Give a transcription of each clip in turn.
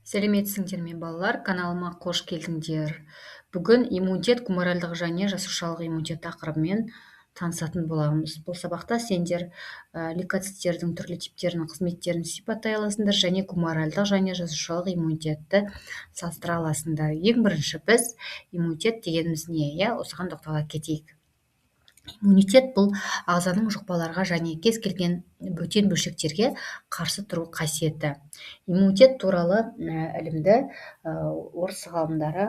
Сәлеметсіңдер ме, балалар! Каналыма қош келдіңдер. Бүгін иммунитет, гуморальдық және жасушалық иммунитет тақырыбымен танысатын боламыз. Бұл сабақта сендер лейкоциттердің түрлі типтерінің қызметтерін сипаттай аласыңдар және гуморальдық және жасушалық иммунитетті салыстыра аласыңдар. Ең бірінші біз иммунитет дегеніміз не, иә, осыған тоқтала кетейік. Иммунитет – бұл ағзаның жұқпаларға және кез келген бөтен бөлшектерге қарсы тұру қасиеті. Иммунитет туралы ілімді орыс ғалымдары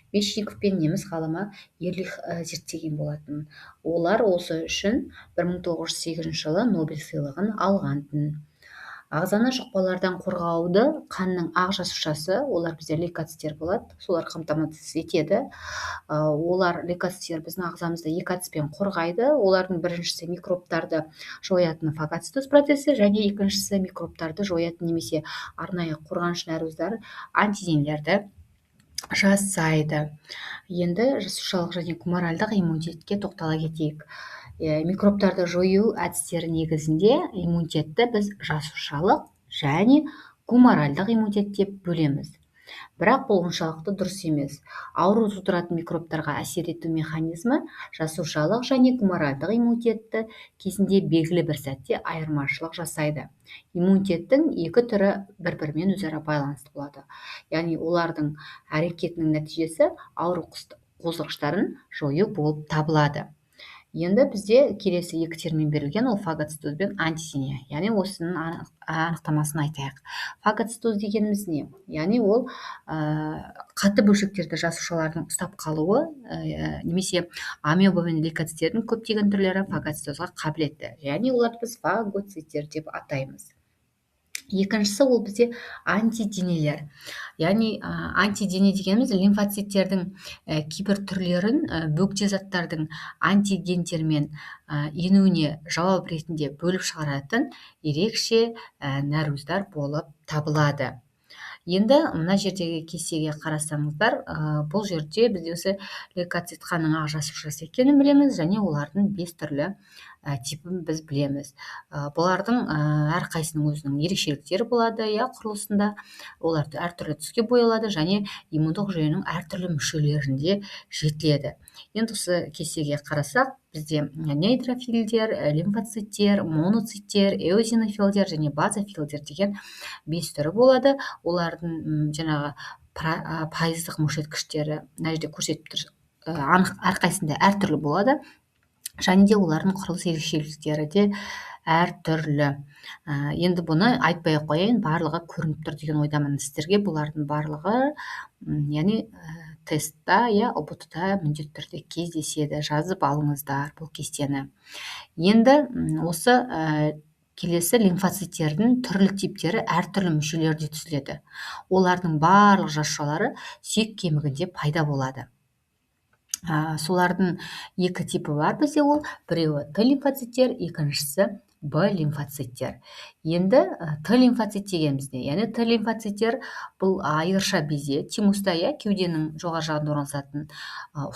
Мечников пен неміс ғалымы Эрлих зерттеген болатын. Олар осы үшін 1908 жылы Нобель сыйлығын алған-тын. Ағзаны жұқпалардан қорғауды қанның ақ жасушасы, олар бізде лейкоциттер болады, солар қамтамасыз етеді. Олар, лейкоциттер, біздің ағзамызды екі әдіспен қорғайды. Олардың біріншісі – микробтарды жоятын фагоцитоз процесі және екіншісі – микробтарды жоятын немесе арнайы қорғаныш нәруыздар, антиденелерді жасайды. Енді жасушалық және гуморальдық иммунитетке тоқтала кетейік. Микробтарды жою әдістері негізінде иммунитетті біз жасушалық және гуморальдық иммунитет деп бөлеміз. Бірақ бұл оншалықты дұрыс емес. Ауру тудыратын микробтарға әсер ету механизмі жасушалық және гуморальдық иммунитетті кезінде белгілі бір сәтте айырмашылық жасайды. Иммунитеттің екі түрі бір-бірімен өзара байланысты болады. Яғни олардың әрекетінің нәтижесі ауру қоздырғыштарын жою болып табылады. Енді бізде келесі екі термин берілген, ол фагоцитоз бен антидене. Яғни осының анықтамасын айтайық. Фагоцитоз дегеніміз не? Яғни ол қатты бөлшектерді жасушалардың ұстап қалуы немесе амеба мен лейкоциттердің көптеген түрлері фагоцитозға қабілетті. Яғни оларды біз фагоциттер деп атаймыз. Екіншісі – ол бізде антиденелер. Яғни антидене дегеніміз – лимфоциттердің кейбір түрлерін бөгде заттардың антигендермен енуіне жауап ретінде бөліп шығаратын ерекше нәруыздар болып табылады. Енді мына жердегі кестеге қарасаңыздар, бұл жерде бізде осы лейкоцит қанның ақ жасушасы екенін білеміз және олардың бес түрлі типін біз білеміз. Бұлардың әрқайсысының өзінің ерекшеліктері болады, иә, құрылысында. Олар әртүрлі түске боялады және иммундық жүйенің әртүрлі мүшелерінде жетіледі. Енді осы кестеге қарасақ, бізде нейтрофилдер, лимфоциттер, моноциттер, эозинофилдер және базофилдер деген бес түрі болады. Олардың жаңағы пайыздық көрсеткіштері мына жерде көрсетіп тұр. Анық әрқайсысында әртүрлі болады және де олардың құрылыс ерекшеліктері де әртүрлі. Енді бұны айтпай ақ қояйын, барлығы көрініп тұр деген ойдамын сіздерге. Бұлардың барлығы, яғни тестта, иә, ҰБТ да міндетті түрде кездеседі. Жазып алыңыздар бұл кестені. Енді осы келесі лимфоциттердің түрлі типтері әртүрлі мүшелерде түзіледі. Олардың барлық жасушалары сүйек кемігінде пайда болады. Солардың екі типі бар бізде, ол біреуі Т лимфоциттер, екіншісі Б лимфоциттер. Енді Т лимфоцит дегеніміз не? Яғни Т лимфоциттер – бұл айырша безе, тимуста, иә, кеуденің жоғары жағында орналасатын,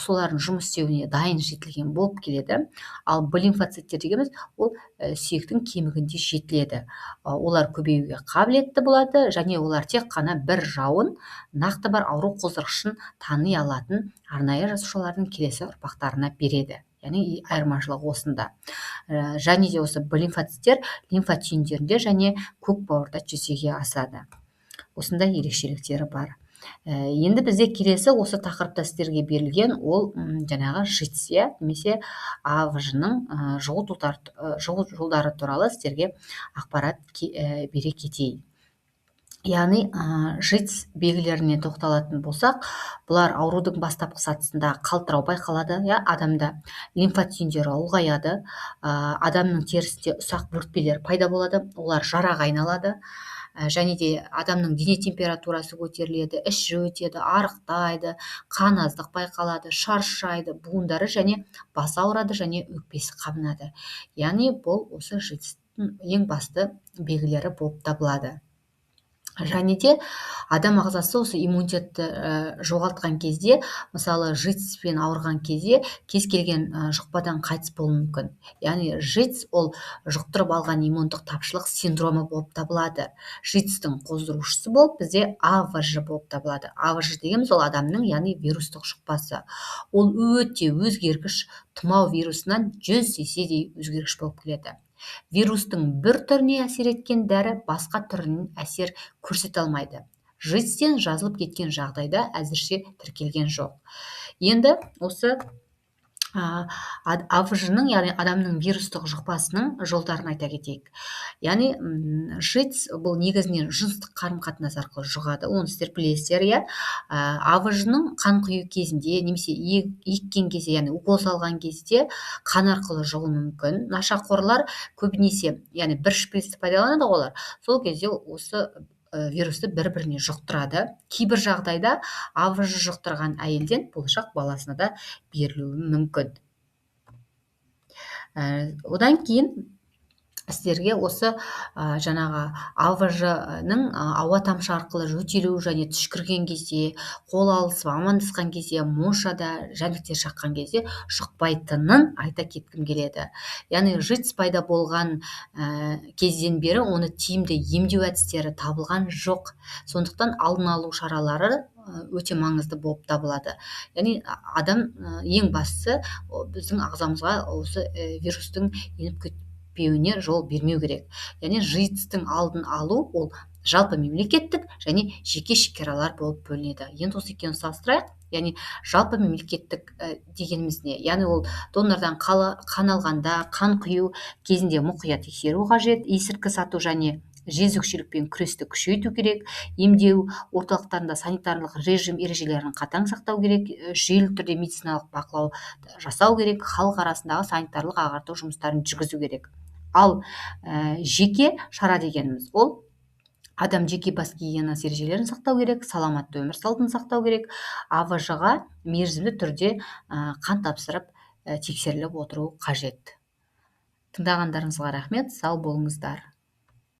солардың жұмыс істеуіне дайын жетілген болып келеді. Ал Б лимфоциттер дегеніміз – ол сүйектің кемігінде жетіледі. Олар көбеюге қабілетті болады және олар тек қана бір жауын, нақты бір ауру қоздырғышын тани алатын арнайы жасушалардың келесі ұрпақтарына береді. Яғни айырмашылығы осында. Және де осы Б лимфоциттер лимфа түйіндерінде және көк бауырда жүзеге асады. Осындай ерекшеліктері бар. Енді бізде келесі осы тақырыпта сіздерге берілген ол жаңағы ЖИТС, иә, немесе АВЖ ның жұғу жолдары туралы сіздерге ақпарат бере кетейін. Яғни ЖИТС белгілеріне тоқталатын болсақ, бұлар: аурудың бастапқы сатысында қалтырау байқалады, иә, адамда лимфа түйіндері ұлғаяды, адамның терісінде ұсақ бөртпелер пайда болады, олар жараға айналады және де адамның дене температурасы көтеріледі, іші өтеді, арықтайды, қан аздық байқалады, шаршайды, буындары және басы ауырады және өкпесі қабынады. Яғни бұл осы ЖИТС-тің ең басты белгілері болып табылады. Және де адам ағзасы осы иммунитетті жоғалтқан кезде, мысалы, ЖИТС-пен ауырған кезде кез келген жұқпадан қайтыс болуы мүмкін. Яғни ЖИТС ол жұқтырып алған иммундық тапшылық синдромы болып табылады. ЖИТС-тің қоздырушысы болып бізде АВЖ болып табылады. АВЖ дегеніміз ол адамның, яғни вирустық жұқпасы. Ол өте өзгергіш, тұмау вирусынан 100 еседей өзгергіш болып келеді. Вирустың бір түріне әсер еткен дәрі басқа түрінен әсер көрсете алмайды. ЖИТС-тен жазылып кеткен жағдайда әзірше тіркелген жоқ. Енді осы АВЖ-ның, яғни адамның вирустық жұқпасының жолдарын айта кетейік. Яғни ЖИТС бұл негізінен жыныстық қарым-қатынас арқылы жұғады, оны сіздер білесіздер, иә. АВЖ-ның қан құю кезінде немесе еккен кезде, яғни укол салған кезде қан арқылы жұғуы мүмкін. Нашақорлар көбінесе, яғни бір шприцті пайдаланады ғой олар, сол кезде осы вирусты бір-біріне жұқтырады. Кейбір жағдайда АВЖ жұқтырған әйелден болашақ баласына да берілуі мүмкін. Одан кейін сіздерге осы жаңағы АВЖ-ның ауа тамшы арқылы жөтелу және түшкірген кезде, қол алысып амандасқан кезде, моншада жәндіктер шаққан кезде жұқпайтынын айта кеткім келеді. Яғни ЖИТС пайда болған кезден бері оны тиімді емдеу әдістері табылған жоқ. Сондықтан алдын алу шаралары өте маңызды болып табылады. Яғни адам, ең бастысы біздің ағзамызға осы вирустың еніп кетпеуіне жол бермеу керек. Яғни ЖИТС-тің алдын алу ол жалпы мемлекеттік және жеке шекаралар болып бөлінеді. Енді осы екеуін салыстырайық. Яғни жалпы мемлекеттік дегеніміз не? Яғни ол донордан қан алғанда, қан құю кезінде мұқият тексеру қажет, есірткі сату және жезөкшелікпен күресті күшейту керек, емдеу орталықтарында санитарлық режим ережелерін қатаң сақтау керек, жүйелі түрде медициналық бақылау жасау керек, халық арасындағы санитарлық ағарту жұмыстарын жүргізу керек. Ал жеке шара дегеніміз ол адам жеке бас гигиенасы ережелерін сақтау керек, саламатты өмір салтын сақтау керек, АВЖ-ға мерзімді түрде қан тапсырып, тексеріліп отыру қажет. Тыңдағандарыңызға рахмет, сау болыңыздар.